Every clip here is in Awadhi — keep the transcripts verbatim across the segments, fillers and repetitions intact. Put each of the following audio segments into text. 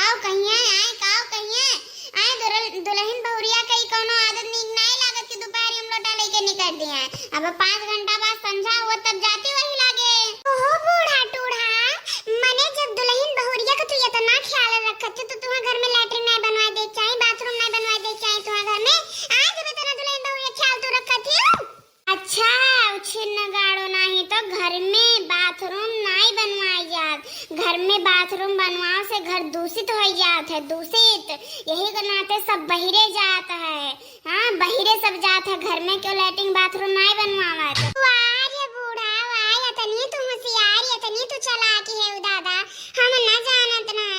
काव कहिए, आए काव कहिए, आए दुरल-, दुलहिन बहुरिया कई कौनो आदत नीक नाई लागत कि दुपहरी हम लोटा लेके निकल दिए। अब पाँच घंटा बाद संझा हुआ तब जाती वही लागे। ओहो बूढ़ा टूढ़ा, मने जब दुलहिन बहुरिया का तू इतना ख्याल रखत हो तो तुहा घर में लैट्रिन नाई बनवाए दे चाही, बाथरूम नाई बनवाए दे चाही तुहा घर में। आए जब इतना दुलहिन बहुरिया ख्याल तू रखत हो। अच्छा, उ छिन्न गाड़ो नाही तो घर में बाथरूम नाई बनवाई जात। घर में बाथरूम बनवाओ से घर दूषित हो जात है, दूषित। यही के नाते सब बहिरे जात है। हाँ, बहिरे सब जात है, घर में क्यों लैट्रिन बाथरूम नाई बनवावत। वाह रे बूढ़ा, वाह, इतनी तू होशियार, इतनी तू चालाक है दादा, हम न जानत ना।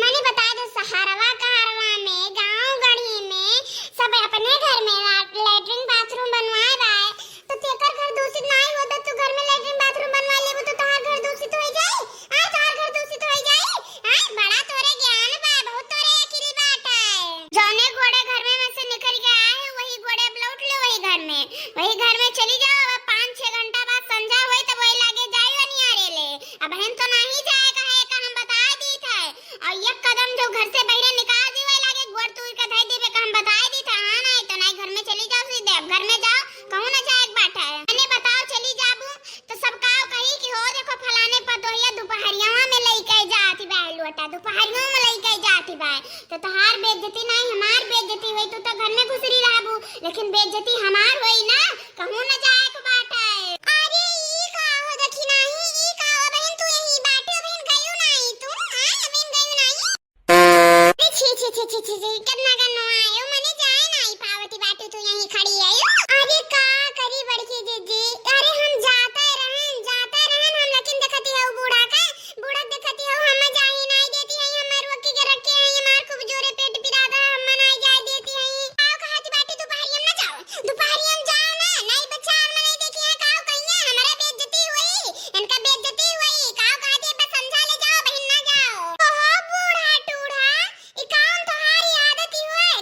मने बता दो, शहरवा कहरवा में, गाँव गढ़ी में सब अपने घर में ला-, लैट्रिन बाथरूम बनवाए बाए, तो तेकर घर दूषित नाई होत, तू घर में लैट्रिन बाथरूम बनवा लेबू तो तोहार घर दूषित हो जाई। आए तोहार घर दूषित हो जाई। आए बड़ा तोरे ज्ञान बा, बहुत तोरे अकिल बाटे। जौने गोड़े घर में, में से निकल के आए हो वही गोड़े अब लौट ले वही घर में, वही घर में चली जाओ। अब पाँच छह घंटा बाद संझा होई तब वही लागे जाई अनियारे ले। अब हम तो नहीं जाए कहे का हम बता दी थे। और एक कदम जो घर से बहिरे निकाल दी वही लागे गोड़ तूर के धई देबे का हम बता दी थे। हाँ नहीं तो नहीं घर में चली जाओ सीधे, अब घर में जाओ, कहूँ ना जाए एक बात है। मने बताओ चली जाबू तो सब काव कही कि हो देखो फलाने पतोहिया दुपहरियावा में लइके जात बाय लोटा, दुपहरियावा में लइके जात बाय। तो तोहार बेइज्जती नहीं हमार बेइज्जती होई, तू तो घर में घुसरी रहबू, लेकिन बेइज्जती हमार होई ना, कहूँ न जाए के बाटे। अरे ई का हो दखी नाही, ई का हो बहिन, तू यही बाटे बहिन, गयू नाही तू, हाँ बहिन गयू नाही। अरे छी छी छी छी छी छी, कितना गन्नो आयो, मने जाए नाही पावती बाटे, तू यही खड़ी आयो। अरे का करी बड़की जीजी, अरे हम जाते रहन, जाते रहन हम, लेकिन देखती है बूढ़ा का बूढ़ा देखती हो, हम जाही नाई देती है, हमार रोकी के रखे हैं, हमार खूब जोरे पेट पिराता है, हम नाई जाए देती है। काव कहती बाटी, दुपहरिया में ना जाओ, दुपहरिया में जाओ ना, नहीं बच्चा हम नहीं देखी है, काव कहिए, हमारा बेइज्जती हुई, इनका बेइज्जती हुई, काव कहती है, बस समझा ले जाओ, बहिन ना जाओ। ओहो बूढ़ा टूढ़ा, ई कौन तोहारी आदत ही हुए?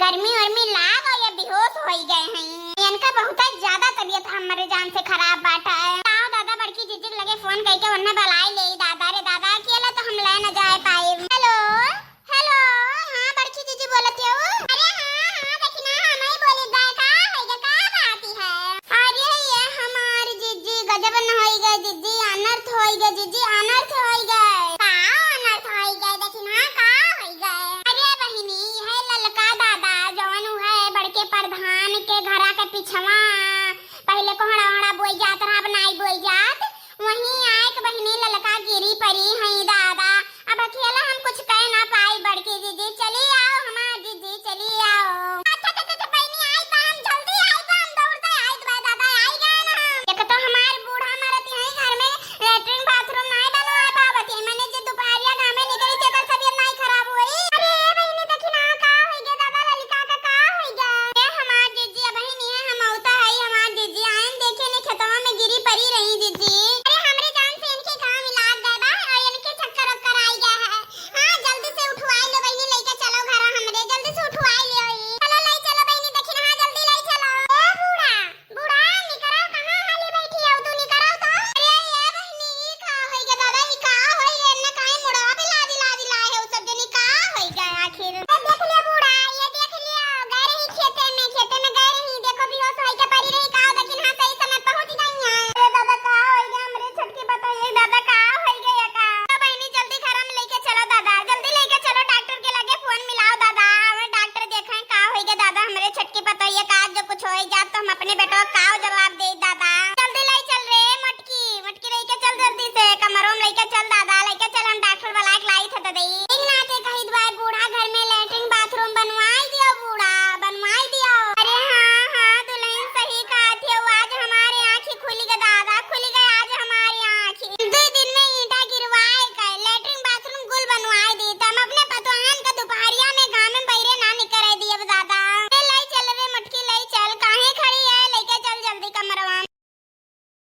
गर्मी वर्मी लाग और ये बेहोश होई गए हैं। इनका बहुत ज्यादा तबीयत हमरे जान से खराब बाटा है। आओ दादा, बड़की जिज्जी के लगे फोन करके उन्हें बुलाई ले दादा रे दादा, अकेला तो हम ले न जाए पाए। हेलो, हेलो, हाँ बड़की जिज्जी बोलत हो? अरे हाँ, हाँ, देखी ना, हम ही बोली गए, का है ये, का बात है? अरे ये हमार जिज्जी गजब न होई गए जिज्जी, अनर्थ होई गए जिज्जी, अनर्थ होई गए। का अनर्थ होई गए? देखी ना, का होई गए? अरे बहिनी, है ललका दादा जवन है बड़के प्रधान के घरा के पिछवा